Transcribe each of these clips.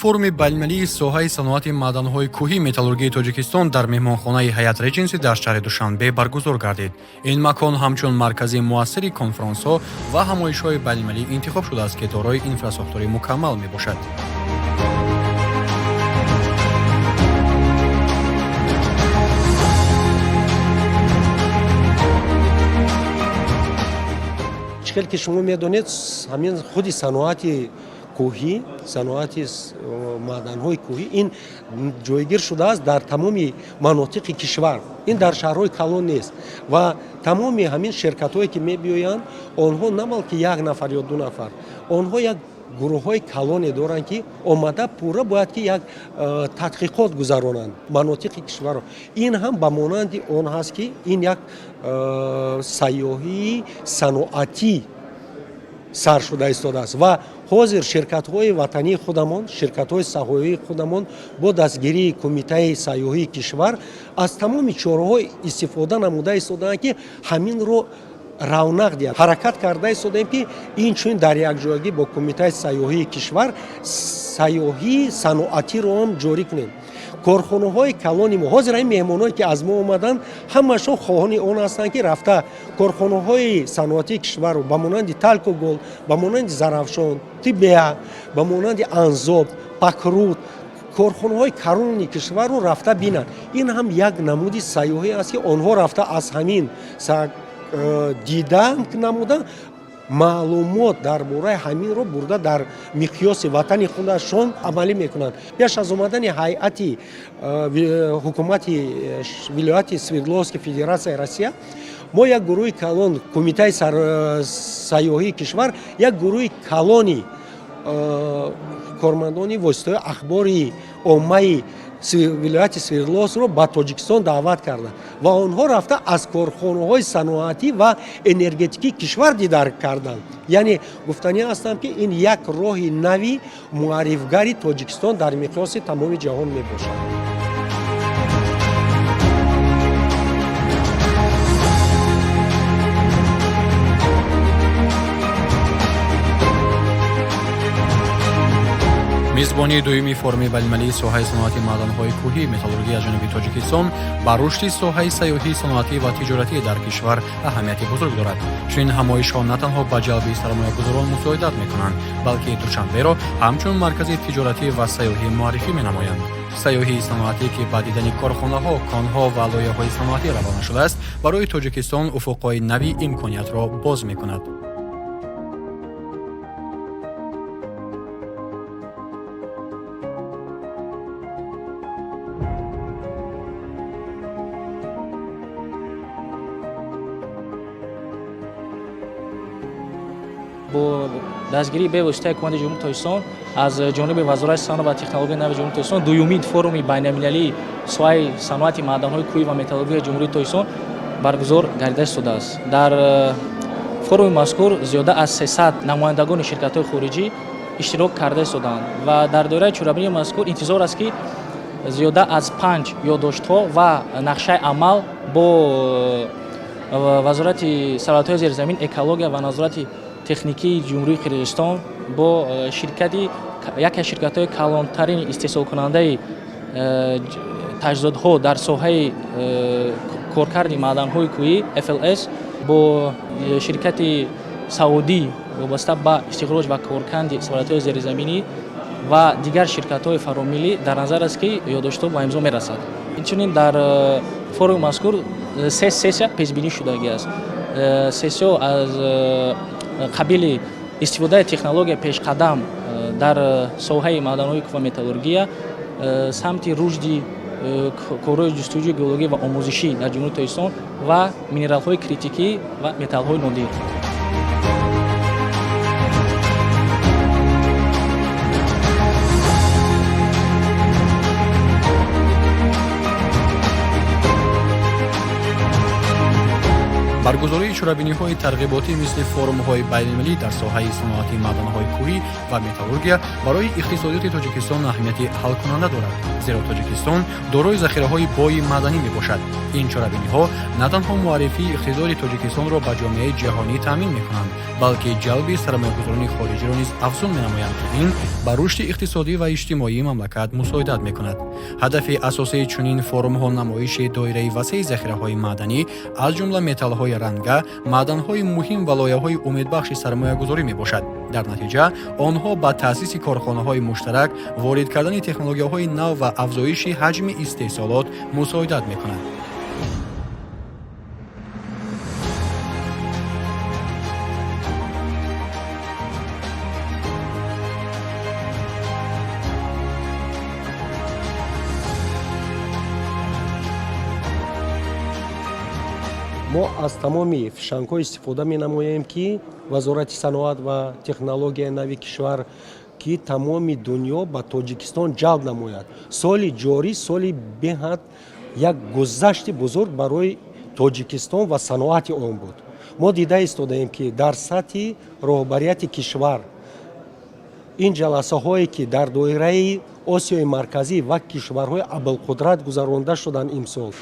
Форуми байналмилалии соҳаи саноати маъданҳои кӯҳӣ металлургияи Тоҷикистон дар меҳмонхонаи Ҳаят Реҷенси дар шаҳри Душанбе баргузор гардид. Ин макон ҳамчун маркази муассири конфронсҳо ва ҳамоишҳои байналмилалӣ интихоб шудааст, ки дорои инфрасохтори мукаммал мебошад. Чӣ хел ки шумо медонед, ҳамин худи саноати кӯҳӣ, саноати маъданҳои кӯҳӣ ин ҷойгир шудааст дар тамоми манотиқи кишвар, ин дар шаҳрҳои калон нест. Ва тамоми ҳамин ширкатҳое ки мебиёянд, онҳо на балки як нафар ё ду нафар, онҳо як гурӯҳҳои калоне доранд, ки омада пурра бояд ки як тадқиқот гузаронанд манотиқи кишварро. Ин ҳам ба монанди он ҳаст, ки ин як сайёҳии саноатӣ сар шуда истодааст. Ва ҳозир ширкатҳои ватании худамон, ширкатҳои сайёҳии худамон бо дастгирии Кумитаи сайёҳии кишвар аз тамоми чораҳо истифода намуда истодаанд, ки ҳаминро равнақ диҳад. Ҳаракат карда истодаем, ки инчунин дар якҷоягӣ бо Кумитаи сайёҳии кишвар сайёҳии саноатиро ҳам ҷорӣ кунем. Корхонаҳои калони мо, ҳозир ҳамин меҳмоное ки аз мо омаданд, ҳамашон хоҳони он ҳастанд, ки рафта корхонаҳои саноатии кишварро ба монанди Талкогол, ба монанди Зарафшон, Тибеа, ба монанди Анзоб, Пакруд, корхонаҳои калони кишварро рафта бинанд. Ин ҳам як намуди сайёҳӣ аст, ки онҳо рафта аз ҳамин дида намуда, маълумот дар бораи ҳаминро бурда дар миқёси ватани худашон амалӣ мекунанд. Пеш аз омадани ҳайати ҳукумати вилояти Свердловски Федератсияи Россия мо як гурӯҳи калон, Кумитаи сайёҳии кишвар як гурӯҳи калони кормандони воситаҳои ахбори оммаи вилояти Свердловскро ба Тоҷикистон даъват карданд ва онҳо рафта аз корхонаҳои саноатӣ ва энергетикии кишвар дидар карданд. Яъне гуфтанӣ ҳастам, ки ин як роҳи нави муаррифгари Тоҷикистон дар миқёси тамоми ҷаҳон мебошад. Мизбонии дуюми форуми байналмилалии соҳаи саноати маъданҳои кӯҳӣ металлургия аз ҷониби Тоҷикистон ба рушди соҳаи сайёҳии саноатӣ ва тиҷоратӣ дар кишвар аҳамияти бузург дорад. Чунин ҳамоишҳо на танҳо ба ҷалби сармоягузорон мусоидат мекунанд, балки Душанберо ҳамчун маркази тиҷоратӣ ва сайёҳӣ муаррифӣ менамоянд. Сайёҳии саноатӣ, ки ба дидани корхонаҳо, конҳо ва лоиҳаҳои саноатӣ равона шудааст, барои Тоҷикистон уфуқҳои нави имкониятро боз мекунад. Бо дастгирии бевоситаи Ҳукумати Ҷумҳурии Тоҷикистон аз ҷониби Вазорати саноат ва технологияи нави Ҷумҳурии Тоҷикистон дуюмин форуми байналмилалии соҳаи саноати маъданҳои кӯҳӣ ва металлургияи Ҷумҳурии Тоҷикистон баргузор гардида истодааст. Дар форуми мазкур зиёда аз 300 намояндагони ширкатҳои хориҷӣ иштирок карда истодаанд ва дар доираи чорабинии мазкур интизор аст, ки зиёда аз панҷ ёддоштҳо ва нақшаи амал бо Вазорати сарватҳои зеризамин, экология ва назорати техникии Ҷумҳурии Қирғизистон бо ширкати яке аз ширкатҳои калонтарини истеҳсолкунандаи таҷҳизотҳо дар соҳаи коркарди маъданҳои кӯҳӣ FLS, бо ширкати саудӣ вобаста ба истихроҷ ва коркарди сарватҳои зеризаминӣ ва дигар ширкатҳои фаромиллӣ дар назар аст, ки ёддоштҳо ба имзо мерасад. Инчунин дар форуми мазкур се сессия пешбинӣ шудагӣ аст. Сессияҳо аз қабили истифодаи технологияи пешқадам дар соҳаи маъданҳои кӯҳ ва металлургия, самти рушди корҳои ҷустуҷӯи геологӣ ва омӯзишӣ дар Ҷумҳурии Тоҷикистон ва минералҳои критикӣ ва металлҳои нодир. Баргузории чорабиниҳои тарғиботӣ мисли форумҳои байналмилалӣ дар соҳаи саноати маъданҳои кӯҳӣ ва металлургия барои иқтисодиёти Тоҷикистон аҳамияти ҳалкунанда дорад, зеро Тоҷикистон дорои захираҳои бои маъданӣ мебошад. Ин чорабиниҳо на танҳо муаррифии иқтидори Тоҷикистонро ба ҷомеаи ҷаҳонӣ таъмин мекунанд, балки ҷалби сармоягузорони хориҷиро низ афзун менамоянд, ки ин ба рушди иқтисодӣ ва иҷтимоии мамлакат мусоидат мекунад. Ҳадафи асосии чунин форумҳо намоиши доираи васеи захираҳои маъданӣ, аз ҷумла металлҳои ранга, маъданҳои муҳим ва лоиҳаҳои умедбахши сармоягузорӣ мебошад. Дар натиҷа онҳо ба таъсиси корхонаҳои муштарак, ворид кардани технологияҳои нав ва афзоиши ҳаҷми истеҳсолот мусоидат мекунанд. Мо аз тамоми фишангҳо истифода менамоем, ки Вазорати саноат ва технологияи нави кишвар, ки тамоми дунё ба Тоҷикистон ҷалб намояд. Соли ҷорӣ соли беҳад як гузашти бузург барои Тоҷикистон ва саноати он буд. Мо дида истодаем, ки дар сатҳи роҳбарияти кишвар ин ҷаласаҳое, ки дар доираи Осиёи Марказӣ ва кишварҳои абарқудрат гузаронда шуданд имсол.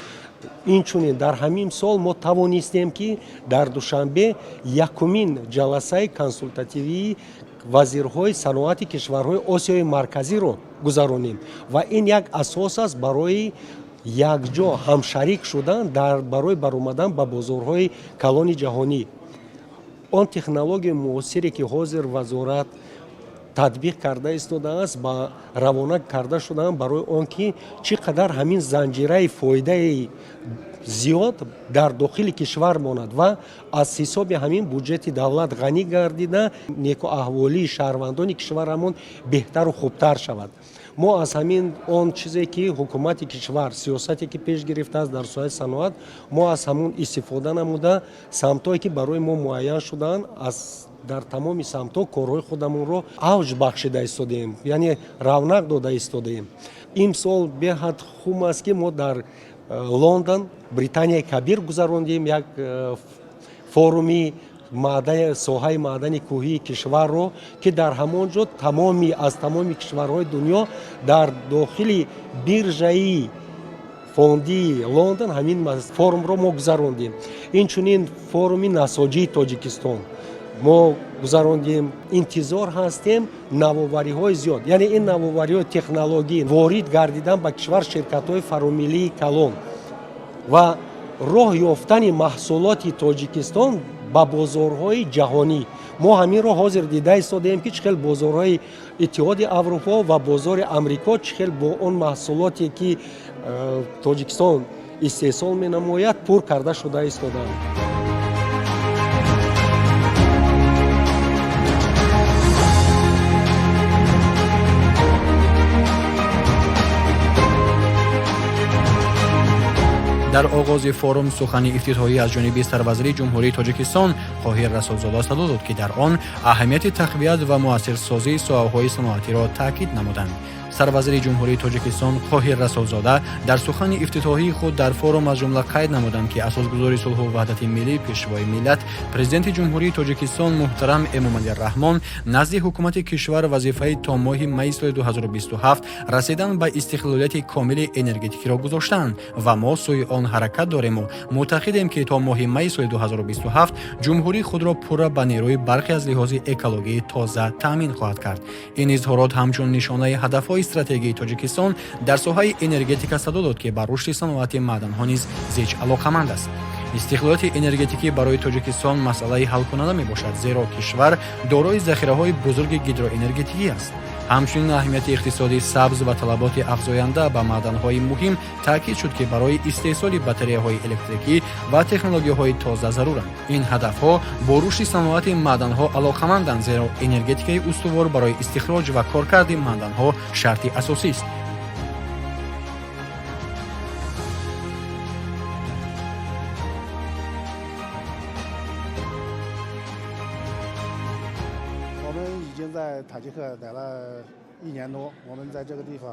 Инчунин дар ҳамин сол мо тавонистем, ки дар Душанбе якумин ҷаласаи консултативии вазирҳои саноати кишварҳои Осиёи Марказиро гузаронем ва ин як асос аст барои якҷо ҳамшарик шудан дар барои баромадан ба бозорҳои калони ҷаҳонӣ. Он технологияи муосире, ки ҳозир вазорат татбиқ карда истодааст, ба равона карда шудаанд барои он ки чӣ қадар ҳамин занҷираи фоидаи зиёд дар дохили кишвар монад ва аз ҳисоби ҳамин буҷети давлат ғанӣ гардида, некуаҳволии шаҳрвандони кишварамон беҳтару хубтар шавад. Мо аз ҳамин он чизе, ки ҳукумати кишвар сиёсате, ки пеш гирифтааст дар соҳаи саноат, мо аз ҳамун истифода намуда, самтҳое, ки барои мо муайян шудаанд, аз дар тамоми самтҳо корҳои худамонро авҷ бахшида истодаем, яъне равнақ дода истодаем. Имсол беҳад хуб аст, ки мо дар Лондон, Британияи Кабир, гузарондем як форуми соҳаи маъдани кӯҳии кишварро, ки дар ҳамон ҷо тамоми аз тамоми кишварҳои дунё дар дохили биржаи фондии Лондон ҳамин форумро мо гузарондем. Инчунин форуми насоҷии Тоҷикистон мо гузарондем. Интизор ҳастем навовариҳои зиёд, яъне ин навовариҳои технологӣ, ворид гардидан ба кишвар ширкатҳои фаромиллии калон ва роҳ ёфтани маҳсулоти Тоҷикистон ба бозорҳои ҷаҳонӣ. Мо ҳаминро ҳозир дида истодаем, ки чӣ хел бозорҳои Иттиҳоди Аврупо ва бозори Амрико чӣ хел бо он маҳсулоте, ки Тоҷикистон истеҳсол менамояд, пур карда шуда истодаанд. Дар оғози форум сухани ифтитоҳӣ аз ҷониби сарвазири Ҷумҳурии Тоҷикистон Қоҳир Расулзода садо дод, ки дар он аҳамияти тақвият ва муассирсозии соҳаҳои саноатиро таъкид намуданд. Сарвазири Ҷумҳурии Тоҷикистон Қоҳир Расулзода дар сухани ифтитоҳии худ дар форум аз ҷумла қайд намуданд, ки асосгузори сулҳу ваҳдати миллӣ, Пешвои миллат, Президенти Ҷумҳурии Тоҷикистон муҳтарам Эмомалӣ Раҳмон назди ҳукумати кишвар вазифаи то моҳи майи соли 2027 расидан ба истиқлолияти комили энергетикиро гузоштанд ва мо сӯи он ҳаракат дорему мӯътақидем, ки то моҳи майи соли 2027 ҷумҳурӣ худро пурра ба нерӯи барқи аз лиҳози экологии тоза таъмин хоҳад кард. Ин изҳорот ҳамчун нишонаи ҳадафҳои стратегии Тоҷикистон дар соҳаи энергетика садо дод, ки ба рушди саноати маъданҳо низ зич алоқаманд аст. Истиқлолияти энергетикӣ барои Тоҷикистон масъалаи ҳалкунанда мебошад, зеро кишвар дорои захираҳои бузурги гидроэнергетикӣ аст. Ҳамчунин аҳамияти иқтисоди сабз ва талаботи афзоянда ба маъданҳои муҳим таъкид шуд, ки барои истеҳсоли батареяҳои электрикӣ ва технологияҳои тоза заруранд. Ин ҳадафҳо бо рушди саноати маъданҳо алоқаманданд, зеро энергетикаи устувор барои истихроҷ ва коркарди маъданҳо шарти асосист. 我们已经在塔吉克待了一年多，我们在这个地方，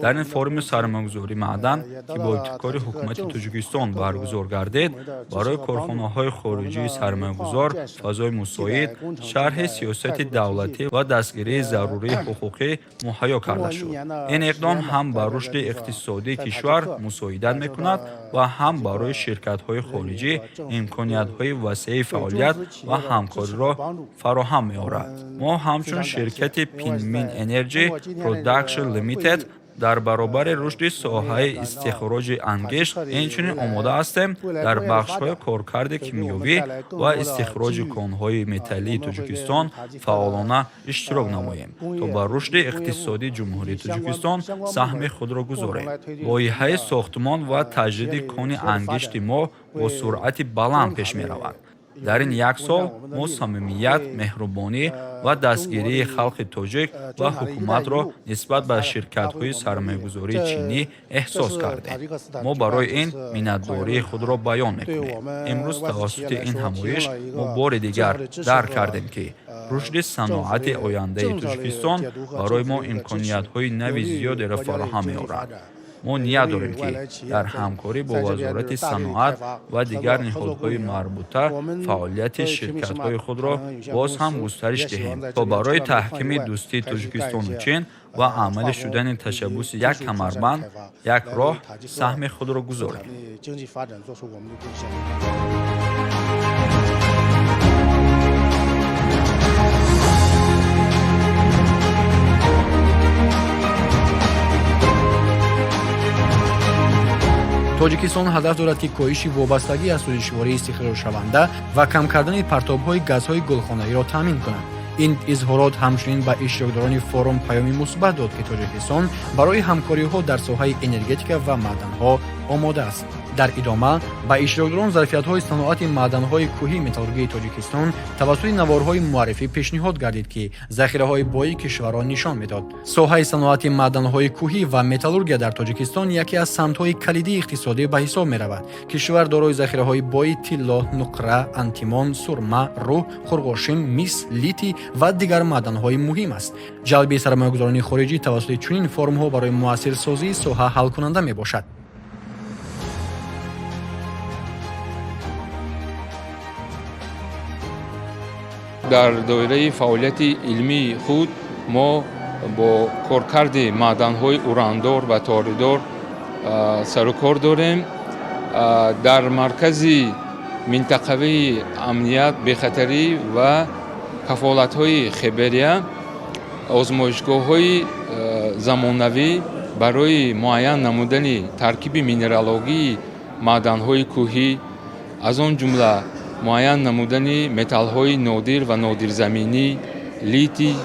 Дар ин форуми сармоягузории маъдан, ки бо ибтикори ҳукумати Тоҷикистон баргузор гардид, барои корхонаҳои хориҷии сармоягузор фазои мусоид, шарҳи сиёсати давлатӣ ва дастгирии зарурии ҳуқуқӣ муҳайё карда шуд. Ин иқдом ҳам ба рушди иқтисодии кишвар мусоидат мекунад ва ҳам барои ширкатҳои хориҷӣ имкониятҳои васеи фаъолият ва ҳамкориро фароҳам меорад. Мо ҳамчун ширкати Пинмин Energy Production Limited дар баробари рушди соҳаи истихроҷи ангишт инчунин омода ҳастем дар бахшҳои коркарди кимиёвӣ ва истихроҷи конҳои металлии Тоҷикистон фаъолона иштирок намоем, то ба рушди иқтисодии Ҷумҳурии Тоҷикистон саҳми худро гузорем. Лоиҳаи сохтмон ва таҷдиди кони ангишти мо бо суръати баланд пеш меравад. Дар ин як сол мо самимият, меҳрубонӣ ва дастгирии халқи тоҷик ва ҳукуматро нисбат ба ширкатҳои сармоягузории чинӣ эҳсос кардем. Мо барои ин миннатдории худро баён мекунем. Имрӯз тавассути ин ҳамоиш мо бори дигар дарк кардем, ки рушди саноати ояндаи Тоҷикистон барои мо имкониятҳои нави зиёдеро фароҳам меорад. Мо ният дорем, ки дар ҳамкорӣ бо Вазорати саноат ва дигар ниҳодҳои марбута фаъолияти ширкатҳои худро боз ҳам густариш диҳем, то барои таҳкими дӯстии Тоҷикистону Чин ва амалӣ шудани ташаббуси «Як камарбанд, як роҳ» саҳми худро гузорем. Тоҷикистон ҳадаф дорад, ки коҳиши вобастагӣ аз сӯзишвории истихроҷшаванда ва кам кардани партобҳои газҳои гулхонаиро таъмин кунад. Ин изҳорот ҳамчунин ба иштирокдорони форум паёми мусбат дод, ки Тоҷикистон барои ҳамкориҳо дар соҳаи энергетика ва маъданҳо омода аст. Дар идома ба иштирокдорон зарфиятҳои саноати маъданҳои кӯҳии металлургияи Тоҷикистон тавассути наворҳои муаррифӣ пешниҳод гардид, ки захираҳои бои кишварро нишон медод. Соҳаи саноати маъданҳои кӯҳӣ ва металлургия дар Тоҷикистон яке аз самтҳои калидии иқтисодӣ ба ҳисоб меравад. Кишвар дорои захираҳои бои тилло, нуқра, антимон, сурма, рӯҳ, қурғошин, мис, литий ва дигар маъданҳои муҳим аст. Ҷалби сармоягузорони хориҷӣ тавассути чунин форумҳо барои муассирсозии соҳа ҳалкунанда мебошад. Дар доираи фаъолияти илмии худ мо бо коркарди маъданҳои урандор ва торидор сарукор дорем. Дар маркази минтақавии амният, бехатарӣ ва кафолатҳои Хеберия озмоишгоҳҳои замонавӣ барои муайян намудани таркиби минералогии маъданҳои кӯҳӣ, аз он ҷумла муайян намудани металлҳои нодир ва нодирзаминӣ, литий,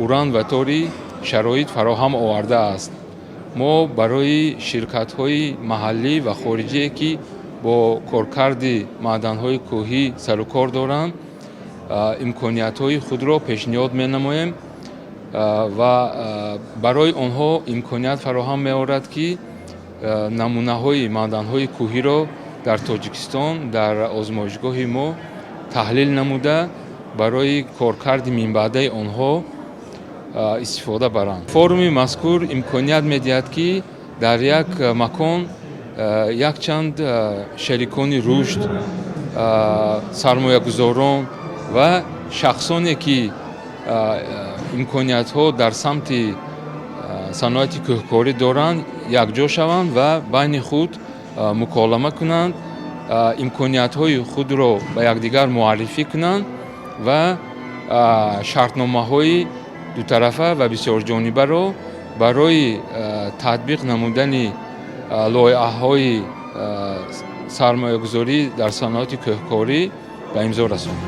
уран ва торий шароит фароҳам овардааст. Мо барои ширкатҳои маҳаллӣ ва хориҷие, ки бо коркарди маъданҳои кӯҳӣ сарукор доранд, имкониятҳои худро пешниҳод менамоем ва барои онҳо имконият фароҳам меорад, ки намунаҳои маъданҳои кӯҳиро дар Тоҷикистон дар озмоишгоҳи мо таҳлил намуда, барои коркарди минбаъдаи онҳо истифода баранд. Форуми мазкур имконият медиҳад, ки дар як макон якчанд шарикони рушд, сармоягузорон ва шахсоне, ки имкониятҳо дар самти саноати кӯҳкорӣ доранд, якҷо шаванд ва байни худ муколама кунанд, имкониятҳои худро ба якдигар муаррифӣ кунанд ва шартномаҳои дутарафа ва бисёрҷонибаро барои татбиқ намудани лоиҳаҳои сармоягузорӣ дар саноати кӯҳкорӣ ба имзо расонанд.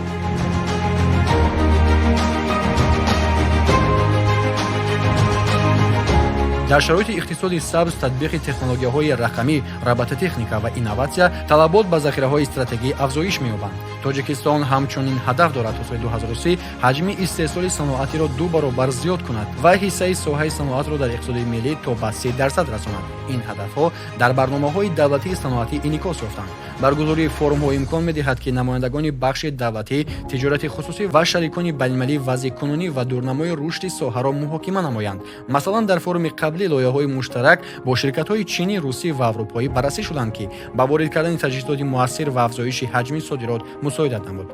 Дар шароити иқтисоди сабз, татбиқи технологияҳои рақамӣ, робототехника ва инноватсия талабот ба захираҳои стратегӣ афзоиш меёбанд. Тоҷикистон ҳамчунин ҳадаф дорад, то соли 2030 ҳаҷми истеҳсоли саноатиро ду баробар зиёд кунад ва ҳиссаи соҳаи саноатро дар иқтисоди миллӣ то ба 30% расонад. Ин ҳадафҳо дар барномаҳои давлатии саноатӣ инъикос ёфтанд. Баргузории форумҳо имкон медиҳад, ки намояндагони бахши давлатӣ, тиҷорати хусусӣ ва шарикони байналмилалӣ вазъи кунунӣ ва дурнамои рушди соҳаро муҳокима намоянд. Масалан, дар форуми қаблӣ қаблӣ лоиҳаҳои муштарак бо ширкатҳои чинӣ, русӣ ва аврупоӣ баррасӣ шуданд, ки ба ворид кардани таҷҳизоти муассир ва афзоиши ҳаҷми содирот мусоидат намуд.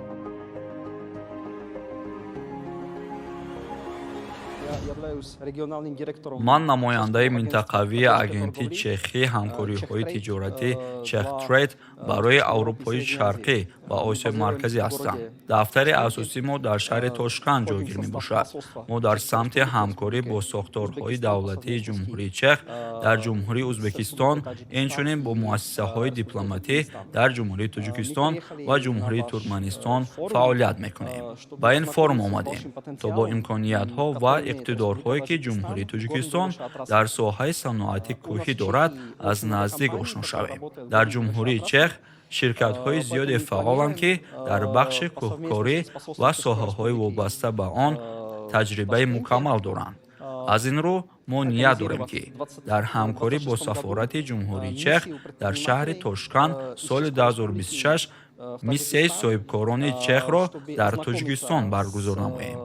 Ман намояндаи минтақавии агентии чехии ҳамкориҳои тиҷоратӣ Чехтрейд барои Аврупои Шарқӣ ва Осиёи Марказӣ ҳастам. Дафтари асосии мо дар шаҳри Тошканд ҷойгир мебошад. Мо дар самти ҳамкорӣ бо сохторҳои давлатии Ҷумҳурии Чех дар Ҷумҳурии Ӯзбекистон, инчунин бо муассисаҳои дипломатӣ дар Ҷумҳурии Тоҷикистон ва Ҷумҳурии Туркманистон фаъолият мекунем. Ба ин форум омадем, то бо имкониятҳо ва иқтидорҳое, ки Ҷумҳурии Тоҷикистон дар соҳаи саноати кӯҳӣ дорад, аз наздик ошно шавем. Дар Ҷумҳурии Чех ширкатҳои зиёде фаъоланд, ки дар бахши кӯҳкорӣ ва соҳаҳои вобаста ба он таҷрибаи мукаммал доранд. Аз ин рӯ, мо ният дорем, ки дар ҳамкорӣ бо сафорати Ҷумҳурии Чех дар шаҳри Тошканд соли 2026 миссияи соҳибкорони чехро дар Тоҷикистон баргузор намоем.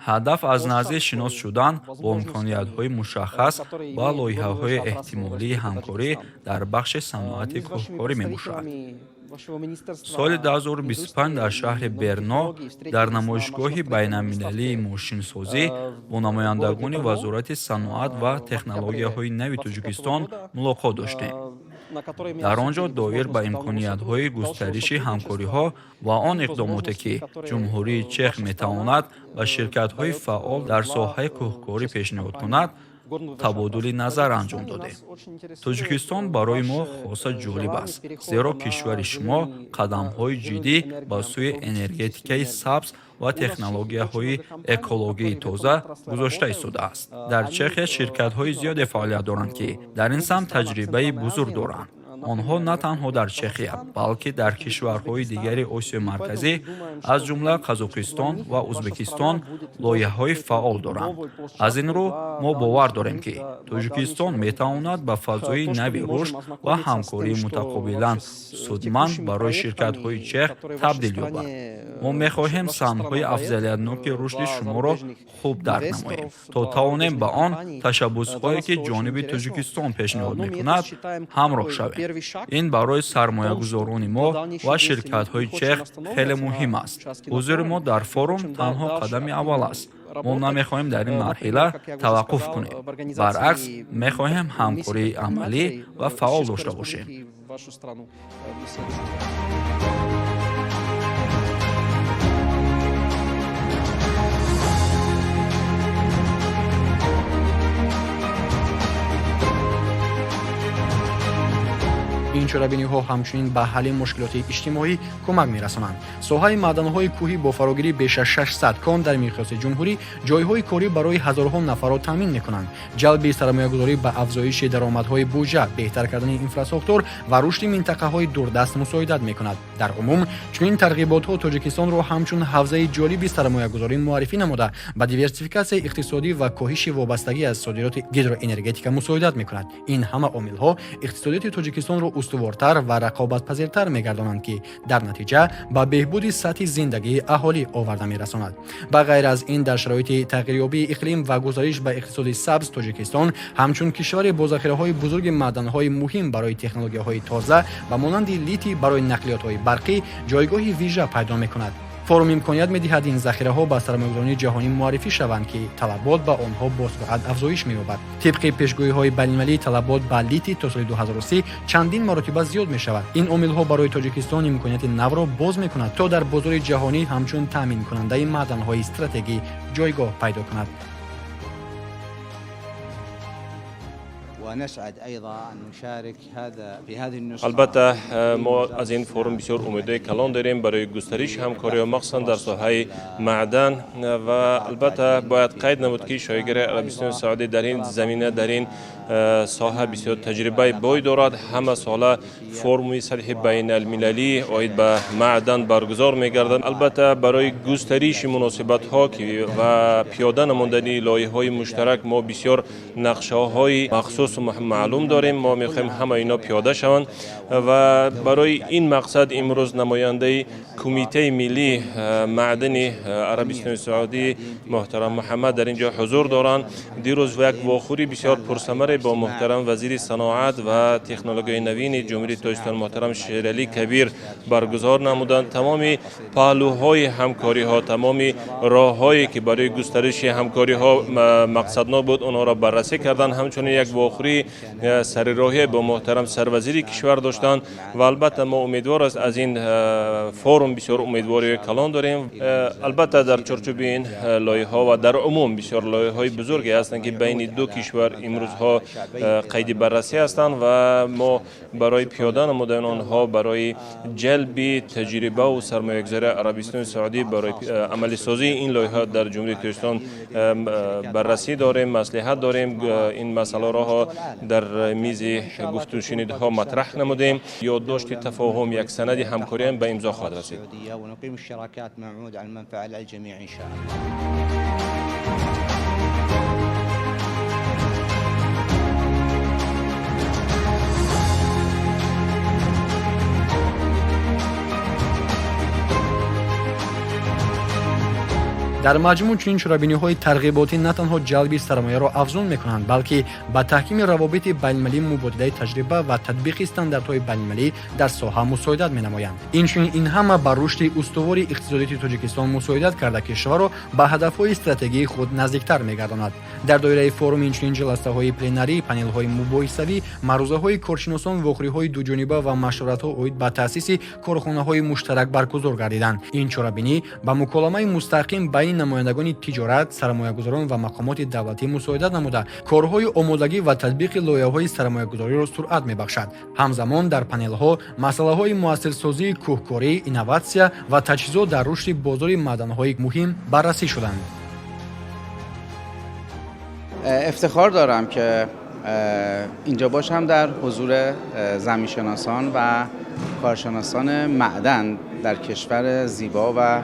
Ҳадаф аз наздик шинос шудан бо имкониятҳои мушаххас ва лоиҳаҳои эҳтимолии ҳамкорӣ дар бахши саноати кӯҳкорӣ мебошад. Соли 2025 дар шаҳри Берно дар намоишгоҳи байналмилалии мошинсозӣ бо намояндагони Вазорати саноат ва технологияҳои нави Тоҷикистон мулоқот доштем. Дар он ҷо доир ба имкониятҳои густариши ҳамкориҳо ва он иқдомоте, ки Ҷумҳурии Чех метавонад ба ширкатҳои фаъол дар соҳаи кӯҳкорӣ пешниҳод кунад, табодули назар анҷом додем. Тоҷикистон барои мо хоса ҷолиб аст, зеро кишвари шумо қадамҳои ҷиддӣ ба сӯи энергетикаи сабз ва технологияҳои экологии тоза гузошта истодааст. Дар Чехия ширкатҳои зиёде фаъолият доранд, ки дар ин самт таҷрибаи бузург доранд. Онҳо на танҳо дар Чехия, балки дар кишварҳои дигари Осиёи Марказӣ, аз ҷумла Қазоқистон ва Ӯзбекистон, лоиҳаҳои фаъол доранд. Аз ин рӯ, мо бовар дорем, ки Тоҷикистон метавонад ба фазои нави рушд ва ҳамкории мутақобилан судманд барои ширкатҳои чех табдил ёбад. Мо мехоҳем самтҳои афзалиятноки рушди шуморо хуб дарк намоем, то тавонем ба он ташаббусҳое, ки ҷониби Тоҷикистон пешниҳод мекунад, ҳамроҳ шавем. Ин барои сармоягузорони мо ва ширкатҳои чех хеле муҳим аст. Ҳузури мо дар форум танҳо қадами аввал аст. Мо намехоҳем дар ин марҳила таваққуф кунем, баръакс, мехоҳем ҳамкории амалӣ ва фаъол дошта бошем. Ин чорабиниҳо ҳамчунин ба ҳалли мушкилоти иҷтимоӣ кӯмак мерасонанд. Соҳаи маъданҳои кӯҳӣ бо фарогирии беш аз 600 кон дар миқёси ҷумҳурӣ ҷойҳои корӣ барои ҳазорҳо нафарро таъмин мекунанд. Ҷалби сармоягузорӣ ба афзоиши даромадҳои буҷа, беҳтар кардани инфрасохтор ва рушди минтақаҳои дурдаст мусоидат мекунад. Дар умум, чунин тарғиботҳо Тоҷикистонро ҳамчун ҳавзаи ҷолиби сармоягузорӣ муаррифӣ намуда, ба диверсификатсияи иқтисодӣ ва коҳиши вобастагӣ аз содироти гидроэнергетика мусоидат мекунад. Ин ҳама омилҳо иқтисодиёти Тоҷикистонро устувортар ва рақобатпазиртар мегардонанд, ки дар натиҷа ба беҳбуди сатҳи зиндагии аҳолӣ оварда мерасонад. Ба ғайр аз ин, дар шароити тағйирёбии иқлим ва гузариш ба иқтисоди сабз, Тоҷикистон ҳамчун кишваре бо захираҳои бузурги маъданҳои муҳим барои технологияҳои тоза ба монанди литий барои нақлиётҳои барқӣ ҷойгоҳи вижа пайдо мекунад. Форум имконият медиҳад ин захираҳо ба сармоягузорони ҷаҳонӣ муаррифӣ шаванд, ки талабот ба онҳо бо суръат афзоиш меёбад. Тибқи пешгӯиҳои байналмилалӣ, талабот ба литий то соли 2030 чандин маротиба зиёд мешавад. Ин омилҳо барои Тоҷикистон имконияти навро боз мекунад, то дар бозори ҷаҳонӣ ҳамчун таъминкунандаи маъданҳои стратегӣ ҷойгоҳ пайдо кунад. Албатта, мо аз ин форум бисёр умедҳои калон дорем барои густариши ҳамкориҳо, махсусан дар соҳаи маъдан. Ва албатта, бояд қайд намуд, ки Шоҳигари Арабистони Саудӣ дар ин замина, дар ин соҳа бисёр таҷрибаи бой дорад. Ҳама сола форуми сатҳи байналмилалӣ оид ба маъдан баргузор мегардад. Албатта, барои густариши муносибатҳо ва пиёда намудани лоиҳаҳои муштарак мо бисёр нақшаҳои махсус Дурусту маълум дорем. Мо мехоҳем ҳама ино пиёда шаванд ва барои ин мақсад имрӯз намояндаи Кумитаи миллии маъдани Арабистони Саудӣ муҳтарам Муҳаммад дар ин ҷо ҳузур доранд. Дирӯз як вохӯрӣ бисёр пурсамаре бо муҳтарам вазири саноат ва технологияи навини Ҷумҳурии Тоҷикистон муҳтарам Шералӣ Кабир баргузор намуданд. Тамоми паҳлӯҳои ҳамкориҳо, тамоми роҳҳое ки барои густариши ҳамкориҳо мақсаднок буд, онҳоро баррасӣ карданд. Ҳамчунин як вохӯрии сарироҳие бо муҳтарам сарвазири кишвар доштанд ва албатта мо умедвор аст, аз ин форум бисёр умедвории калон дорем. Албатта, дар чорчӯби ин лоиҳаҳо ва дар умум бисёр лоиҳаҳои бузурге ҳастанд, ки байни ду кишвар имрӯзҳо қайди баррасӣ ҳастанд ва мо барои пиёда намудани онҳо, барои ҷалби таҷрибаву сармоягузории Арабистони Саудӣ барои амалисозии ин лоиҳа дар Ҷумҳурии Тоҷикистон баррасӣ дорем, маслиҳат дорем. Ин масъаларо дар мизи гуфтушунидҳо матраҳ намудем. Ёддошти тафоҳум, як санади ҳамкориам ба имзо хоҳад расид. ونقيم الشراكات مع عود على المنفعة على الجميع إن شاء الله. Дар маҷмӯъ, чунин чорабиниҳои тарғиботӣ на танҳо ҷалби сармояро афзун мекунанд, балки ба таҳкими равобити байналмилалӣ, мубодилаи таҷриба ва татбиқи стандартҳои байналмилалӣ дар соҳа мусоидат менамоянд. Инчунин ин ҳама ба рушди устувори иқтисодиёти Тоҷикистон мусоидат карда, кишварро ба ҳадафҳои стратегии худ наздиктар мегардонад. Дар доираи форум инчунин ҷаласаҳои пленарӣ, панелҳои мубоҳисавӣ, маърузаҳои коршиносон, вохӯриҳои дуҷониба ва машваратҳо оид ба таъсиси корхонаҳои муштарак баргузор гардиданд. Ин чорабинӣ ба муколамаи мустақим байни намояндагони тиҷорат, сармоягузорон ва мақомоти давлатӣ мусоидат намуда, корҳои омодагӣ ва татбиқи лоиҳаҳои сармоягузориро суръат мебахшад. Ҳамзамон дар панелҳо масъалаҳои муассирсозии кӯҳкорӣ, инноватсия ва таҷҳизот дар рушди бозори маъданҳои муҳим баррасӣ шуданд. افتخار دارم که اینجا باشم در حضور زمینشناسان و کارشناسان معدن در کشور زیبا و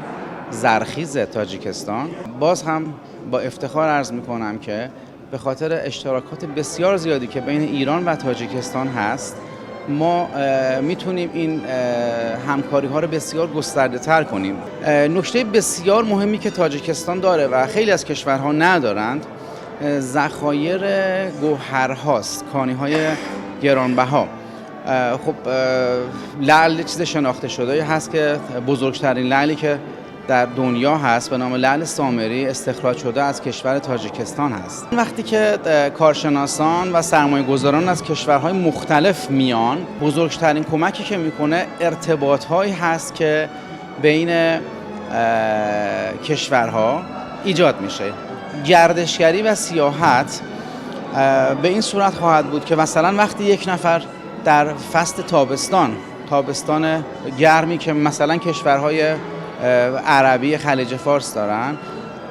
زرخیز تاجیکستان. باز هم با افتخار عرض میکنم که به خاطر اشتراکات بسیار زیادی که بین ایران و تاجیکستان هست، ما میتونیم این همکاری ها رو بسیار گسترده تر کنیم. نکته بسیار مهمی که تاجیکستان داره و خیلی از کشورها ندارند، ذخایر گوهرهاست، کانی های گرانبها. خب، لعل چیز شناخته شده هست که بزرگترین لعلی که در دنیا هست به نام لعل سامری استخراج شده از کشور تاجیکستان هست. وقتی که کارشناسان و سرمایه گذاران از کشورهای مختلف میان، بزرگترین کمکی که میکنه ارتباط هایی هست که بین کشورها ایجاد میشه. گردشگری و سیاحت به این صورت خواهد بود که مثلا وقتی یک نفر در فصل تابستان، تابستان گرمی که مثلا کشورهای عربی خلیج فارس دارن،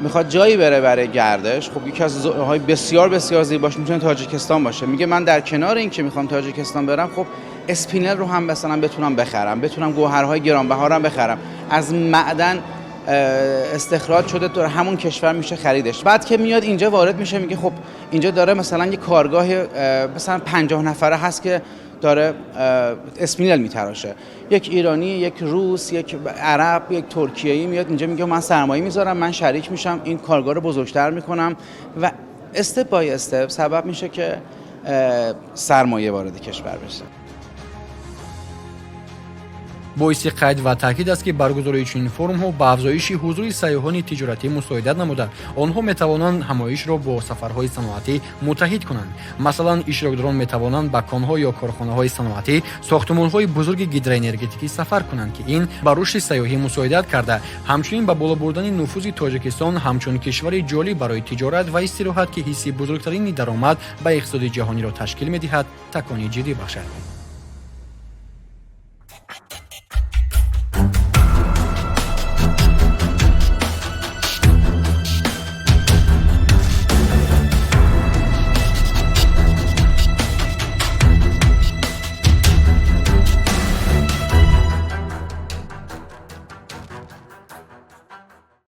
میخواد جایی بره برای گردش، خب یکی از های بسیار بسیار زیباش میتونه تاجیکستان باشه. میگه من در کنار این که میخوام تاجیکستان برم، خب اسپینل رو هم مثلا بتونم بخرم، بتونم گوهرهای گرانبها رو هم بخرم. از معدن استخراج شده، در همون کشور میشه خریدش. بعد که میاد اینجا وارد میشه، میگه خب اینجا داره مثلا یه کارگاه مثلا 50 نفره هست که داره اسپینل میتراشه. یک ایرانی، یک روس، یک عرب، یک ترکیه‌ای میاد اینجا میگه من سرمایه میذارم، من شریک میشم، این کارگاه رو بزرگتر میکنم و step by step سبب میشه که سرمایه وارد کشور بشه. Боиси қайд ва таъкид аст, ки баргузории чунин форумҳо ба афзоиши ҳузури сайёҳони тиҷоратӣ мусоидат намуда, онҳо метавонанд ҳамоишро бо сафарҳои саноатӣ муттаҳид кунанд. Масалан, иштирокдорон метавонанд ба конҳо ё корхонаҳои саноатӣ, сохтумонҳои бузурги гидроэнергетикӣ сафар кунанд, ки ин ба рушди сайёҳӣ мусоидат карда, ҳамчунин ба боло бурдани нуфузи Тоҷикистон ҳамчун кишвари ҷолиб барои тиҷорат ва истироҳат, ки ҳиссаи бузургтарини даромад ба иқтисоди ҷаҳониро ташкил медиҳад, такони ҷиддӣ бахшад.